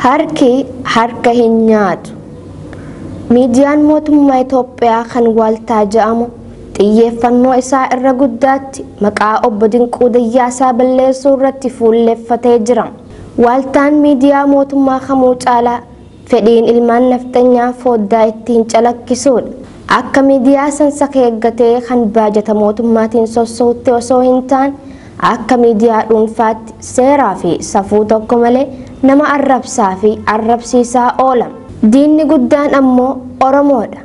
Harki harka hin nyaatu. Miidiyaan mootummaa Itoophiyaa kan Waaltaa jedhamu xiyyeeffannoo isaa irra guddaatti maqaa obbo Dinquu Dayyaasaa balleessuu irratti fuulleffatee jira. Waaltaan miidiyaa mootummaa kamuu caalaa fedhiin ilmaan nafxanyaa foddaa ittiin calaqqisuudha. Akka miidiyaa sansaka eeggatee kan baajata mootummaatiin sossootti osoo hin taane akka miidiyaa dhuunfaatti seeraa fi safuu tokko malee nama arrabsaa fi arrabsiisaa oola. Diinni guddaan ammoo Oromoodha.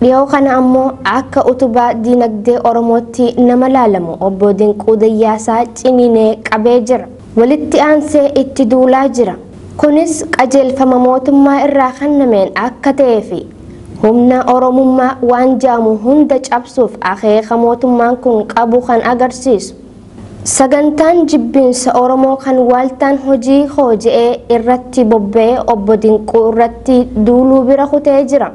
Dhiyoo kana ammoo akka utubaa diinagdee Oromootti nama laalamu obbo Dinquu Dayyaasaa ciniinee qabee jira. Walitti aansee itti duulaa jira. Kunis qajeelfama mootummaa irraa kennameen akka ta'ee fi humna Oromummaa waan jaamu hunda cabsuuf akeeka mootummaan kun qabu kan agarsiisu. Sagantaan jibbiinsa Oromoo kan Waaltaan hojii hojii irratti bobba'ee obbo Dinquu irratti duuluu bira kutee jira.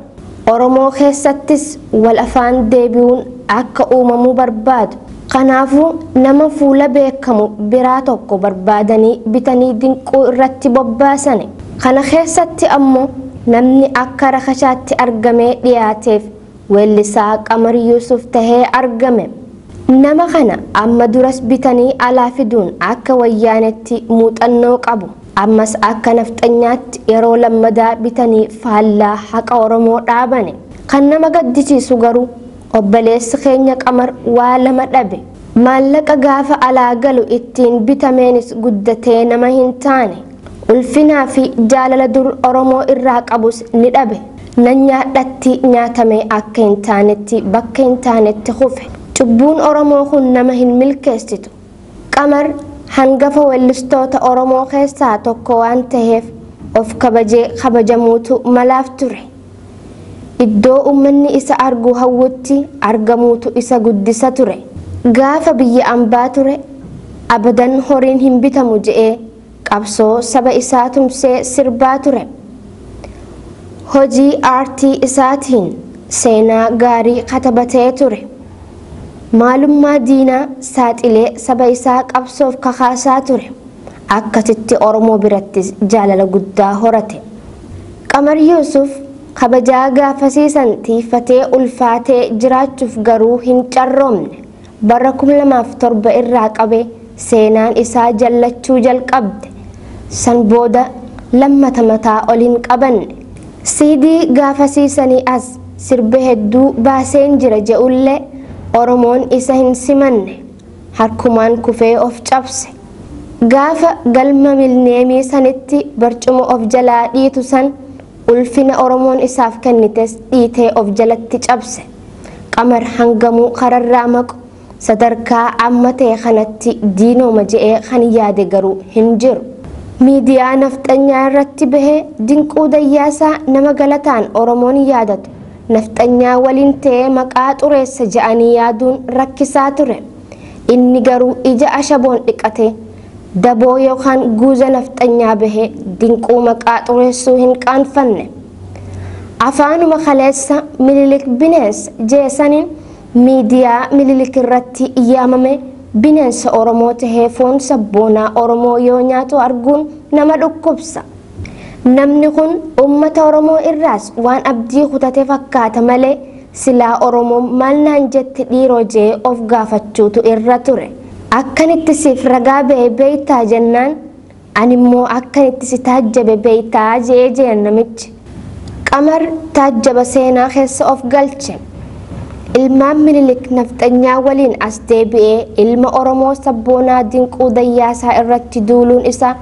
Oromoo keessattis wal afaan deebi'uun akka uumamuu barbaadu. Kanaafuu nama fuula beekamu biraa tokko barbaadanii bitanii Dinquu irratti bobbaasani. Kana keessatti ammoo namni akka rakashaatti argamee dhiyaateef weellisaa Qamar Yuusuf tahee argame. Nama kana amma duras bitanii alaa fiduun akka wayyaanetti muuxannoo qabu. Ammas akka nafxanyaatti yeroo lammadaa bitanii faallaa haqa Oromoo dhaabane. Kan nama gaddisiisu garuu obboleessi keenya Qamar waa lama dhabe. Maallaqa gaafa alaa galu ittiin bitameenis guddatee nama hin taane. Ulfinaa fi jaalala dur Oromoo irraa qabus ni dhabe. Nan nyaadhatti nyaatamee akka hin taanetti bakka hin taanetti kufe. Cubbuun Oromoo kun nama hin milkeessitu. Qamar hangafa weellistoota Oromoo keessaa tokko waan ta'eef of kabajee kabajamuutu malaaf ture. Iddoo uummanni isa argu hawwutti argamuutu isa guddisa ture. Gaafa biyya ambaa ture abadan horiin hin bitamu je'ee qabsoo saba isaa tumsee sirbaa ture. Hojii aartii isaatiin seenaa gaarii katabatee ture. Maalummaa diinaa saaxilee saba isaa qabsoof kakaasaa ture. Akkasitti Oromoo birattis jaalala guddaa horate. Qamar Yuusuf kabajaa gaafasiisan tiifatee ulfaatee jiraachuuf garuu hin carroomne. Bara 2007 irraa qabee seenaan isaa jallachuu jalqabde. San booda lammata mataa ol hin qabanne. Siidii gaafasiisanii as sirba hedduu baaseen jira je'ullee Oromoon isa hin simanne. Harkumaan kufee of cabse. Gaafa galma milneemii sanitti barcuma of jalaa dhiitu san ulfina Oromoon isaaf kennites dhiitee of jalatti cabse. Qamar hangamuu kararraa maqu sadarkaa amma ta'e kanatti diinooma je'ee kan yaade garuu hin jiru. Miidiyaa nafxanyaa irratti bahee Dinquu Dayyaasaa nama galataan Oromoon yaadatu. Nafxanyaa waliin ta'ee maqaa xureessa je'anii yaaduun rakkisaa ture. Inni garuu ija ashaboon dhiqate daboo yookaan guuza nafxanyaa bahee Dinquu maqaa xureessuu hin qaanfanne. Afaanuma kaleessa Minilik bineensa jeesaniin miidiyaa Minilik irratti yaamame bineensa Oromoo tahee foon sabboonaa Oromoo yoo nyaatu arguun nama dhukkubsa. Namni kun uummata Oromoo irraas waan abdii kutate fakkaata malee silaa Oromoo maal naan jetti dhiiroo jee of gaafachuutu irra ture. Akkanitti siif ragaa ba'e beeytaa jennaan animmoo akkanitti si taajjabe beeytaa jee jeen namichi. Qamar taajjaba seenaa keessa of galche. Ilmaan Minilik nafxanyaa waliin as deebi'ee ilma Oromoo sabboonaa Dinquu Dayyaasaa irratti duuluun isaa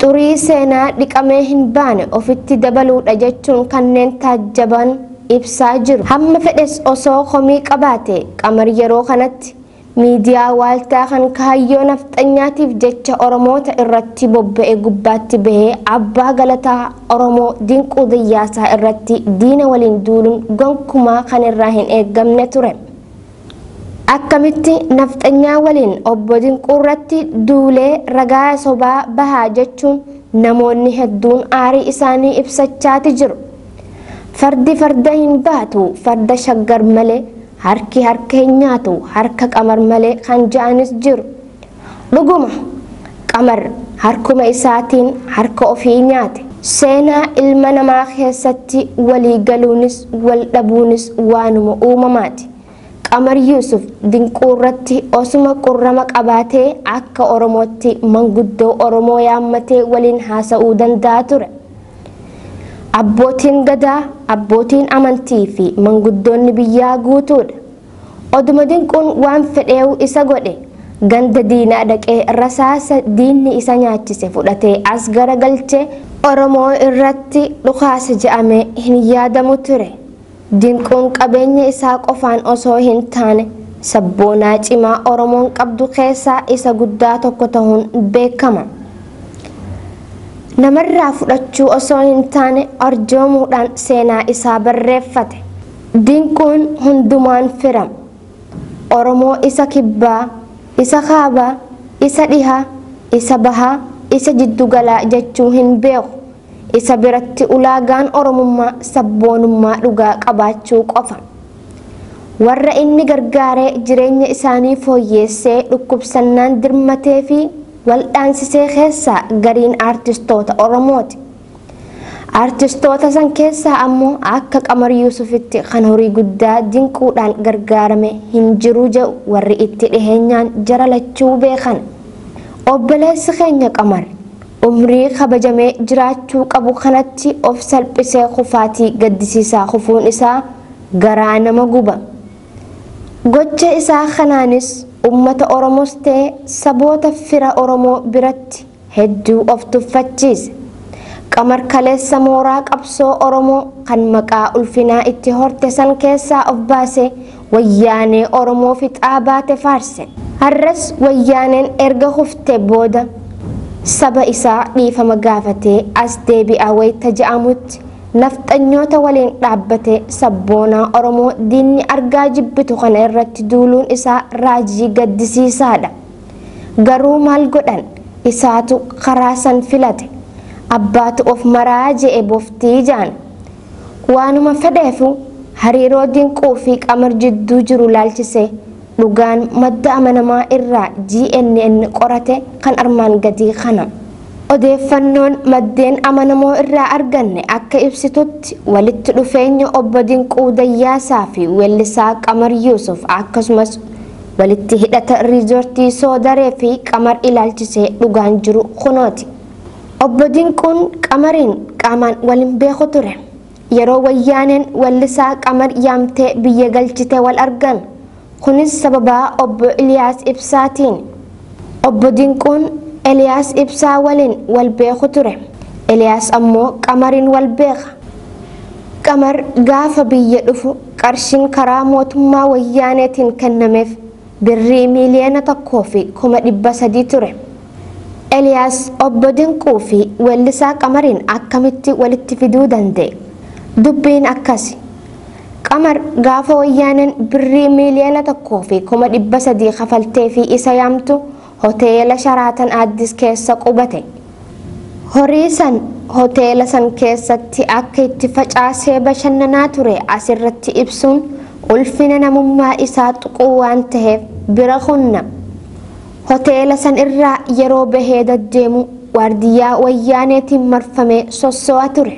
xurii seenaa dhiqamee hin baane ofitti dabaluudha jechuun kanneen taajjaban ibsaa jiru. Hamma fedhes osoo komii qabaate Qamar yeroo kanatti miidiyaa Waaltaa kan kaayyoo nafxanyaatiif jecha Oromoota irratti bobba'e gubbaatti bahee abbaa galataa Oromoo Dinquu Dayyaasaa irratti diina waliin duuluun gonkumaa kan irraa hin eeggamne ture. Akkamitti nafxanyaa waliin obbo Dinquu irratti duulee ragaa sobaa bahaa jechuun namoonni hedduun aarii isaanii ibsachaati jiru. Fardi farda hin baatu farda shaggar malee harki harka hin nyaatu harka Qamar malee kan ja'anis jiru. Dhuguma Qamar harkuma isaatiin harka ofii nyaate. Seenaa ilma namaa keessatti walii galuunis wal dhabuunis waanuma uumamaati. Qamar Yuusuf Dinquu irratti osuma qurrama qabaatee akka Oromootti manguddoo Oromoo yaammatee waliin haasa'uu danda'a ture. Abbootiin gadaa, abbootiin amantii fi manguddoonni biyyaa guutuudha. Oduma Dinquun waan fedheewu isa godhe ganda diinaa dhaqee rasaasa diinni isa nyaachise fudhatee as garagalchee Oromoo irratti dhukaasa je'amee hin yaadamu ture. Dinquun qabeenya isaa qofaan osoo hin taane sabboonaa cimaa Oromoon qabdu keessaa isa guddaa tokko ta'uun beekama. Namarraa fudhachuu osoo hin taane arjoomuudhaan seenaa isaa barreeffate. Dinquun hundumaan firama. Oromoo isa kibbaa, isa kaabaa, isa dhihaa, isa bahaa, isa jiddugalaa jechuu hin beeku. Isa biratti ulaagaan Oromummaa sabboonummaa dhugaa qabaachuu qofa. Warra inni gargaaree jireenya isaanii fooyyeessee dhukkubsannaan dirmatee fi waldhaansisee keessaa gariin aartistoota Oromooti. Aartistoota san keessaa ammoo akka Qamar Yuusufitti kan horii guddaa Dinquudhaan gargaarame hin jiru jedhu warri itti dhiheenyaan jara lachuu beekan. Obboleessi keenya Qamar umrii kabajamee jiraachuu qabu kanatti of salphisee kufaatii gaddisiisaa kufuun isaa garaa nama guba. Gocha isaa kanaanis uummata Oromoos ta'e saboota fira Oromoo biratti hedduu of tuffachiise. Qamar kaleessa mooraa qabsoo Oromoo kan maqaa ulfinaa itti horte san keessaa of baasee wayyaanee Oromoo fixaa baate faarse. Har'as wayyaaneen erga kuftee booda saba isaa dhiifama gaafatee as deebi'aa wayita je'amutti nafxanyoota waliin dhaabbatee sabboonaa Oromoo diinni argaa jibbitu kana irratti duuluun isaa raajii gaddisiisaadha. Garuu maal godhan isaatu karaa san filate. Abbaatu of maraa je'e boftii jaan. Waanuma fedheefu hariiroo Dinquu fi Qamar jidduu jiru laalchise dhugaan madda amanamaa irraa GNN qorate kan armaan gadii kana. Odeeffannoon maddeen amanamoo irraa arganne akka ibsitutti walitti dhufeenya obbo Dinquu Dayyaasaa fi weellisaa Qamar Yuusuf akkasumas walitti hidhata riizoortii Soodaree fi Qamar ilaalchisee dhugaan jiru kunooti. Obbo Dinquun Qamariin qaamaan waliin beeku ture. Yeroo wayyaaneen weellisaa Qamar yaamtee biyya galchite wal argan. Kunis sababaa obbo Iliyaas Ibsaatiin. Obbo Dinquun Eliyaas Ibsaa waliin wal beeku ture. Eliyaas ammoo Qamariin wal beeka. Qamar gaafa biyya dhufu qarshiin karaa mootummaa wayyaaneetiin kennameef birrii 1,300,000 ture. Eliyaas obbo Dinquu fi weellisaa Qamariin akkamitti walitti fiduu danda'e? Dubbiin akkasi. Qamar gaafa wayyaaneen birrii 1,300,000 kafaltee fi isa yaamtu hoteela Sharaatan Addis keessa qubate. Horii san hoteela san keessatti akka itti facaasee bashannanaa ture asirratti ibsuun ulfina namummaa isaa tuquu waan ta'eef bira kunna. Hoteela san irraa yeroo bahee deddeemu waardiyyaa wayyaaneetiin marfamee sosso'a ture.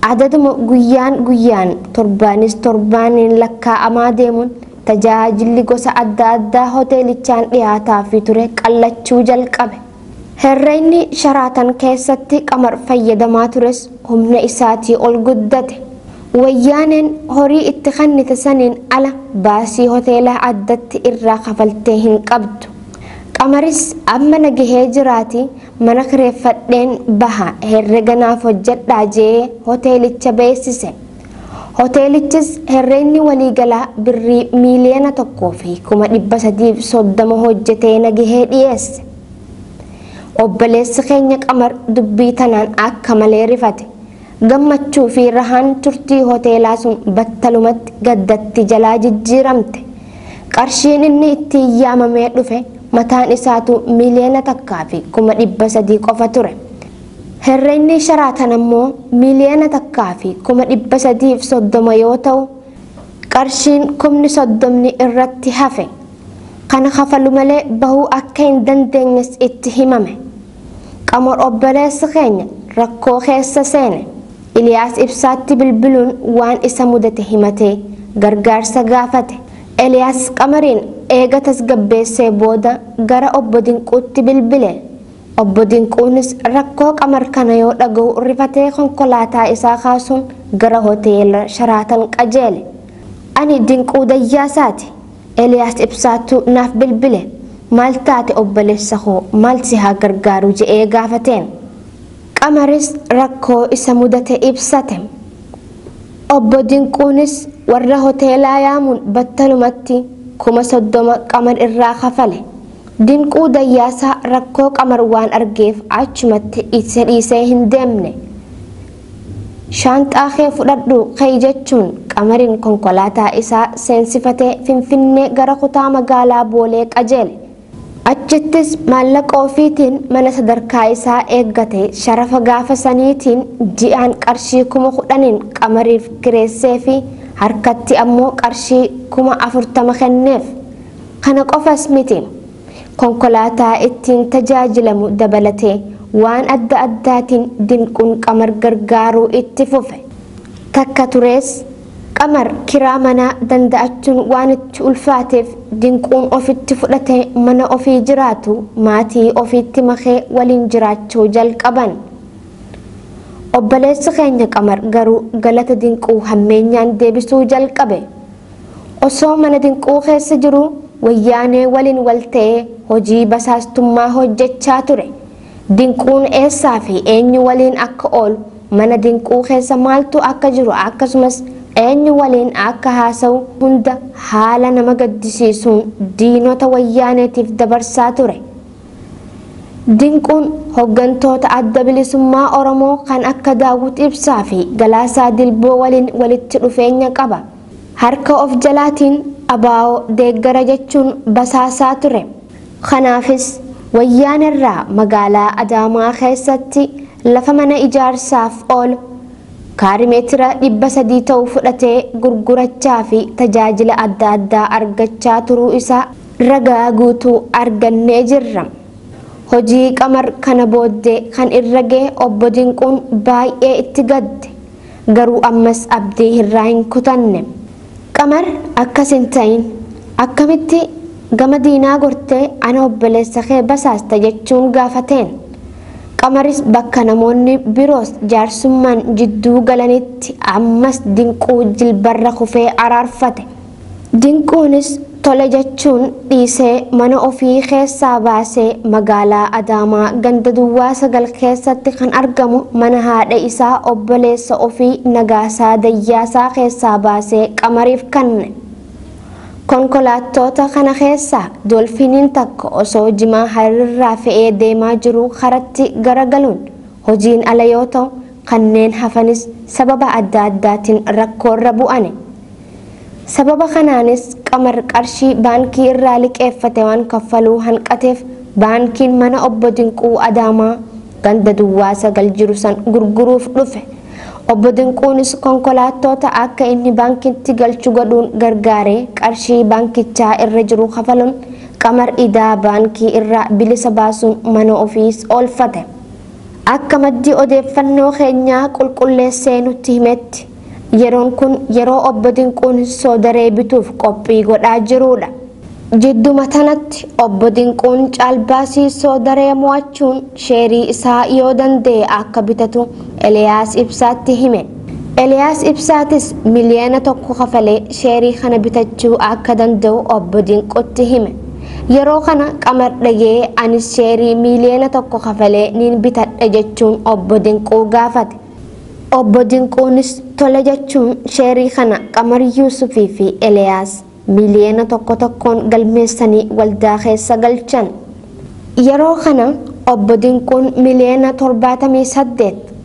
Adaduma guyyaan guyyaan torbaanis torbaaniin lakkaa'amaa deemuun tajaajilli gosa adda addaa hoteelichaan dhiyaataafii ture qallachuu jalqabe. Herreegni Sharaatan keessatti Qamar fayyadamaa tures humna isaatii ol guddate. Wayyaaneen horii itti kennite saniin ala baasii hoteelaa addatti irraa kafaltee hin qabdu. Qamaris amma nagahee jiraati mana kireeffadheen baha herrega naaf hojjedhaa jee hoteelicha beeksise. Hoteelichis herreegni waliigalaa birrii 1,330,000 hojjetee nagahee dhiyeesse. Obboleessi keenya Qamar dubbii tanaan akka malee rifate. Gammachuu fi rahaan turtii hoteelaa sun battalumatti gaddatti jalaa jijjiiramte. Qarshiin inni ittiin yaamamee dhufe mataan isaatu 1,300,000 qofa ture. Herreegni Sharaatan ammoo 1,330,000 yoo ta'u qarshiin 30,000 irratti hafe. Kana kafalu malee bahuu akka hin dandeenyes itti himame. Qamar obboleessi keenya rakkoo keessa seene. Iliyaas Ibsaatti bilbiluun waan isa mudate himatee gargaarsa gaafate. Eliyaas Qamariin eega tasgabbeessee booda gara obbo Dinquutti bilbile. Obbo Dinquunis rakkoo Qamar kana yoo dhaga'u rifatee konkolaataa isaa kaasuun gara hoteela Sharaatan qajeele. Ani Dinquu Dayyaasaati. Eliyaas Ibsaatu naaf bilbile. Maal taate obboleessa koo, maal si haa gargaaru je'ee gaafateen. Qamaris rakkoo isa mudate ibsate. Obbo Dinquunis warra hoteelaa yaamuun battalumatti 30,000 Qamar irraa kafale. Dinquu Dayyaasaa rakkoo Qamar waan argeef achumatti isa dhiisee hin deemne. Shaanxaa kee fudhadhu ka'ii jechuun Qamariin konkolaataa isaa seensifatee Finfinnee gara kutaa magaalaa Boolee qajeele. Achittis maallaqa ofiitiin mana sadarkaa isaa eeggate sharafa gaafa saniitiin ji'aan qarshii 10,000 Qamariif kireessee fi harkatti ammoo qarshii 40,000 kenneef. Kana qofas miti. Konkolaataa ittiin tajaajilamu dabalatee waan adda addaatiin Dinquun Qamar gargaaruu itti fufe. Takka turees Qamar kiraa manaa danda'achuun waan itti ulfaateef Dinquun ofitti fudhatee mana ofii jiraatu maatii ofiitti makee waliin jiraachuu jalqaban. Obboleessi keenya Qamar garuu galata Dinquu hammeenyaan deebisuu jalqabe. Osoo mana Dinquu keessa jiru wayyaanee waliin wal ta'ee hojii basaastummaa hojjechaa ture. Dinquun eessaa fi eenyu waliin akka oolu, mana Dinquu keessa maaltu akka jiru akkasumas eenyu waliin akka haasa'u hunda haala nama gaddisiisuun diinota wayyaaneetiif dabarsaa ture. Dinquun hooggantoota adda bilisummaa Oromoo kan akka Daawwit Ibsaa fi Galaasaa Dilboo waliin walitti dhufeenya qaba. Harka of jalaatiin abaa'oo deeggara jechuun basaasaa ture. Kanaafis wayyaanerraa magaalaa Adaamaa keessatti lafa mana ijaarsaaf oolu kaarimeetira 300 ta'u fudhatee gurgurachaa fi tajaajila adda addaa argachaa turuu isaa ragaa guutuu argannee jirra. Hojii Qamar kana booddee kan irra ga'e obbo Dinquun baay'ee itti gadde. Garuu ammas abdii irraa hin kutanne. Qamar akkas hin ta'in akkamitti gama diinaa gortee ana obboleessa kee basaasta jechuun gaafateen. Qamaris bakka namoonni biroos jaarsummaan jidduu galanitti ammas Dinquu jilbarra kufee araarfate. Dinquunis tole jechuun dhiisee mana ofii keessaa baasee magaalaa Adaamaa ganda duwwaa 9 keessatti kan argamu mana haadha isaa obboleessa ofii Nagaasaa Dayyaasaa keessaa baasee Qamariif kenne. Konkolaattota kana keessaa doolfiniin takka osoo jimaa hariirraa fe'ee deemaa jiru karatti garagaluun hojiin ala yoo ta'u kanneen hafanis sababa adda addaatiin rakkoorra bu'ane. Sababa kanaanis Qamar qarshii baankii irraa liqeeffate waan kaffaluu hanqateef baankiin mana obbo Dinquu Adaamaa ganda duwwaa 9 jiru san gurguruuf dhufe. Obbo Dinquunis konkolaattota akka inni baankitti galchu godhuun gargaaree qarshii baankichaa irra jiru kafaluun Qamar idaa baankii irraa bilisa baasuun mana ofiis oolfate. Akka maddi odeeffannoo keenyaa qulqulleessee nutti himetti yeroon kun yeroo obbo Dinquun soodaree bituuf qophii godhaa jirudha. Jidduma tanatti obbo Dinquun caalbaasii soodaree mo'achuun sheerii isaa yoo danda'e akka bitatu Eliyaas Ibsaatti hime. Eliyaas Ibsaatis 1 miliyoona kafalee sheerii kana bitachuu akka danda'u obbo Dinquutti hime. Yeroo kana Qamar dhagee anis sheerii 1 miliyoona kafalee niin bitadha jechuun obbo Dinquu gaafate. Obbo Dinquunis tole jechuun sheerii kana Qamar Yuusufii fi Eliyaas 1 miliyoona galmeessanii waldaa keessa galchan. Yeroo kana obbo Dinquun 78 miliyoona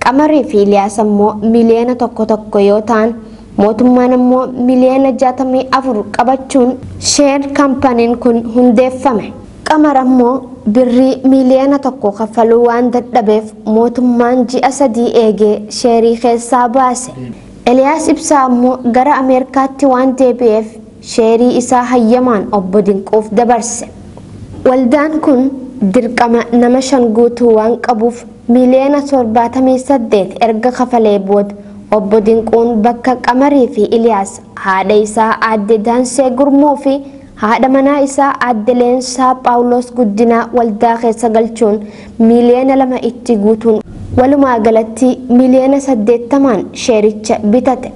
Qamarii fi Eliyaas ammoo 1 miliyoona yoo ta'an mootummaan ammoo 64 miliyoona qabachuun sheer kaampaniin kun hundeeffame. Qamar ammoo birrii 1 miliyoona kaffaluu waan dadhabeef mootummaan ji'a 3 eegee sheerii keessaa baase. Eliyaas Ibsaa ammoo gara Ameerikaatti waan deebi'eef sheerii isaa hayyamaan obbo Dinquuf dabarse. Waldaan kun dirqama nama 5 guutuu waan qabuuf miiliyoona 78 erga kafalee booda obbo Dinquun bakka Qamarii fi Iliyaas haadha isaa aadde Daansee Gurmuu fi haadha manaa isaa aadde Leensaa Phaawulos Guddinaa waldaa keessa galchuun miiliyoona 2 itti guutuun walumaa galatti miiliyoona 80 sheericha bitate.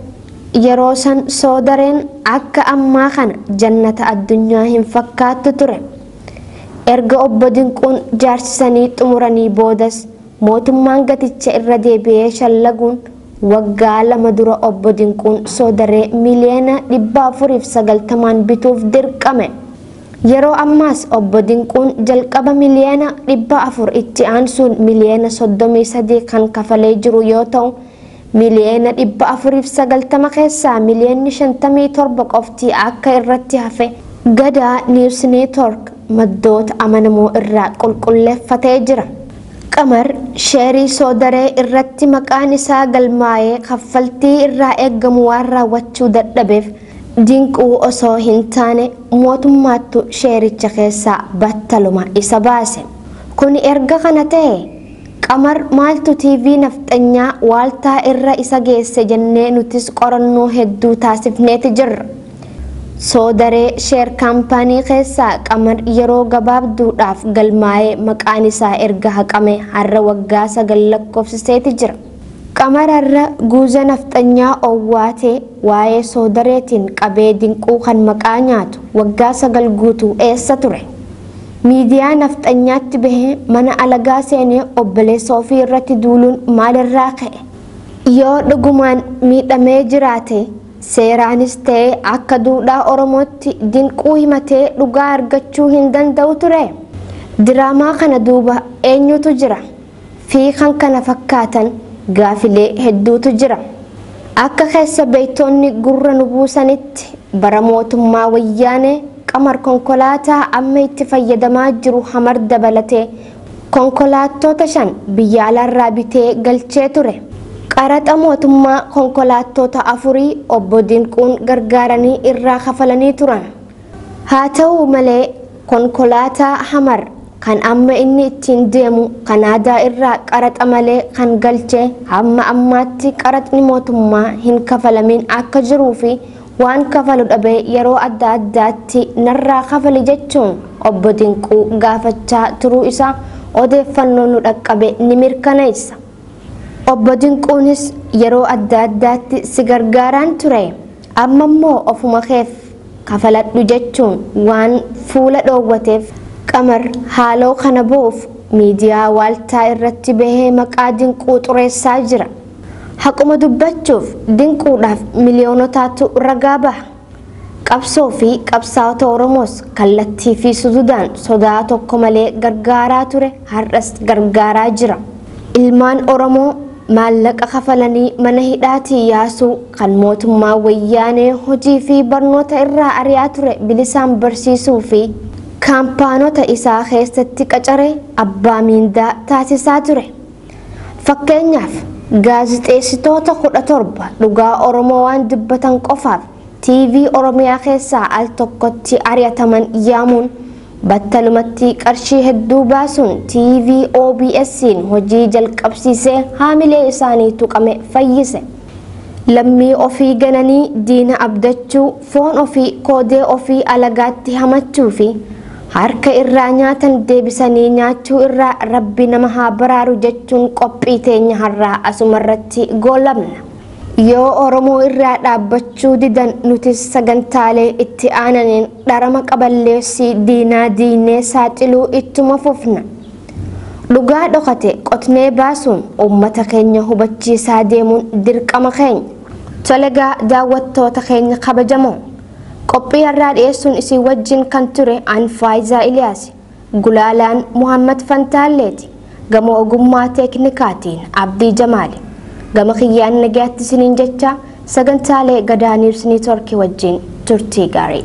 Yeroo san Soodareen akka ammaa kana jannata addunyaa hin fakkaattu ture. Erga obbo Dinquun jaarsisanii xumuranii boodas mootummaan gaticha irra deebi'ee shallaguun waggaa 2 dura obbo Dinquun Soodaree miiliyoona 490 bituuf dirqame. Yeroo ammaas obbo Dinquun jalqaba miiliyoona 400 itti aansuun miiliyoona 33 kan kafalee jiru yoo ta'u miiliyoona 490 keessaa miiliyoonni 57 qofti akka irratti hafe Gadaa News Network maddoota amanamoo irraa qulqulleeffatee jira. Qamar sheerii Soodaree irratti maqaan isaa galmaa'ee kaffaltii irraa eeggamu waan raawwachuu dadhabeef Dinquu osoo hin taane mootummaattu sheericha keessaa battaluma isa baase. Kun erga kana ta'e Qamar maaltu TV nafxanyaa waaltaa irra isa geesse jennee nutis qorannoo hedduu taasifneeti jirra. Soodaree sheer kaampaanii keessaa Qamar yeroo gabaabduudhaaf galmaa'ee maqaan isaa erga haqame har'a waggaa 9 lakkoofsiseeti jira. Qamar har'a guuza nafxanyaa owwaatee waa'ee Soodareetiin qabee Dinquu kan maqaa nyaatu waggaa 9 guutuu eessa ture? Miidiyaa nafxanyaatti bahee mana alagaa seenee obboleessa ofii irratti duuluun maalirraa ka'e? Yoo dhugumaan miidhamee jiraate seeraanis ta'ee akka duudhaa Oromootti Dinquu himatee dhugaa argachuu hin danda'u ture. Diraamaa kana duuba eenyutu jira? Fi kan kana fakkaatan gaafilee hedduutu jira. Akka keessa beektonni gurra nu buusanitti bara mootummaa wayyaanee Qamar konkolaataa amma itti fayyadamaa jiru Hamar dabalatee konkolaattota 5 biyya alaarraa bitee galchee ture. Qaraxa mootummaa konkolaattota 4 obbo Dinquun gargaaranii irraa kafalanii turan. Haa ta'u malee konkolaataa Hamar kan amma inni ittiin deemu Kanaadaa irraa qaraxa malee kan galchee hamma ammaatti qaraxni mootummaa hin kafalamin akka jiruu fi waan kafalu dhabee yeroo adda addaatti narraa kafali jechuun obbo Dinquu gaafachaa turuu isaa odeeffannoo nu dhaqqabe ni mirkaneessa. Obbo Dinquunis yeroo adda addaatti si gargaaraan ture amma immoo ofuma keef kafaladhu jechuun waan fuula dhoowwateef Qamar haaloo kana boof miidiyaa waaltaa irratti bahee maqaa Dinquu xureessaa jira. Haquma dubbachuuf Dinquudhaaf miiliyoonotaatu ragaa baha. Qabsoo fi qabsaa'ota Oromoos kallattii fi sududaan sodaa tokko malee gargaaraa ture har'as gargaaraa jira. Ilmaan Oromoo maallaqa kafalanii mana hidhaatii yaasuu kan mootummaa wayyaanee hojii fi barnoota irraa ari'aa ture bilisaan barsiisuu fi kaampaanota isaa keessatti qacare abbaa miindaa taasisaa ture. Fakkeenyaaf gaazexeessitoota 17 dhugaa Oromoo waan dubbatan qofaaf TV Oromiyaa keessaa al tokkotti ari'ataman yaamuun battalumatti qarshii hedduu baasuun TV OBS'n hojii jalqabsiisee haamilee isaanii tuqame fayyise. Lammii ofii gananii diina abdachuu, foon ofii koodee ofii alagaatti hamachuu fi harka irraa nyaatan deebisanii nyaachuu irraa rabbi nama haa baraaru jechuun qophii teenya har'aa asumarratti goolamna. Yoo Oromoo irraa dhaabbachuu didan nutis sagantaalee itti aananiin dharama qaballeessii diinaa diinee saaxiluu ittuma fufna. Dhugaa dhokate qotnee baasuun uummata keenya hubachiisaa deemuun dirqama keenya. Tolegaa daawwattoota keenya kabajamoo. Qophii har'aa dhiyeessuun isin wajjin kan ture an Faayizaa Iliyaas, Gulaalaan Muhammad Fantaalleeti, gama ogummaa teeknikaatiin Abdii Jamaali. Gama kiyyaan nagaatti isiniin jecha sagantaalee Gadaa News Network wajjin turtii gaarii.